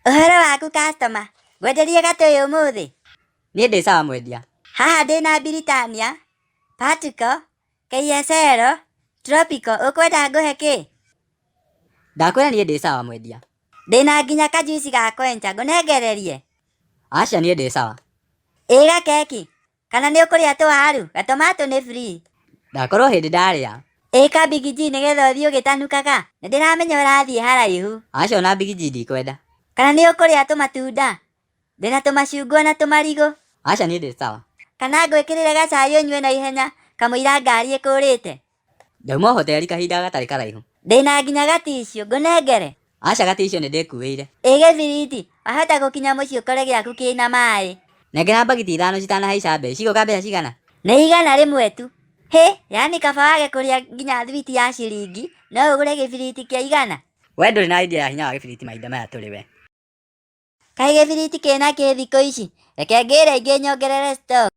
Ũhoro waku customer, ngwenderie gatũĩ ũmũthĩ? Niĩ ndĩ sawa mwendia. Haha ndĩna Britannia, Patco, KSL, Tropical, ũkwenda ngũhe kĩ? Ndakwĩra niĩ ndĩ sawa mwendia. Ndĩna nginya kajuici ga kwenja, ngũnengererie? Aca niĩ ndĩ sawa. Ĩ gakeki? Kana nĩ ũkũrĩa tũwaru? Gatomato nĩ free. Ndakorwo hĩndĩ ndarĩa. Ĩ ka Big G nĩgetha ũthiĩ ũgĩtanukaga? Nĩ ndĩramenya ũrathiĩ haraihu. Aca ona Big G ndikwenda. Kana nĩ ũkũrĩa tũmatunda? Ndĩna tũmacungwa na tũmarigũ. Aca niĩ ndĩ sawa. Kana ngwĩkĩrĩre gacai ũnyue na ihenya kamũira ngari ĩkũrĩte? Ndauma hoteri kahinda gatarĩ karaihu. Ndĩna nginya gaticiũ, ngũnengere? Aca gaticiũ nĩ ndĩkuĩire. Ĩ gĩbiriti, wahota gũkinya mũciĩ ũkore gĩaku kĩna maĩ. Nengera mbagiti ithano citanahaica mbei, cigũka mbeca cigana? Nĩ 100 tu. Hĩ, yaani kaba wage kũrĩa nginya thwiti ya ciringi, no ũgũre gĩbiriti kĩa 100? We ndũrĩ na idea ya hinya wa gĩbiriti mahinda maya tũrĩ we. Kaĩ gĩbiriti kĩna kĩ thikũ ici? Reke ngĩre ingĩ nyongerere stock.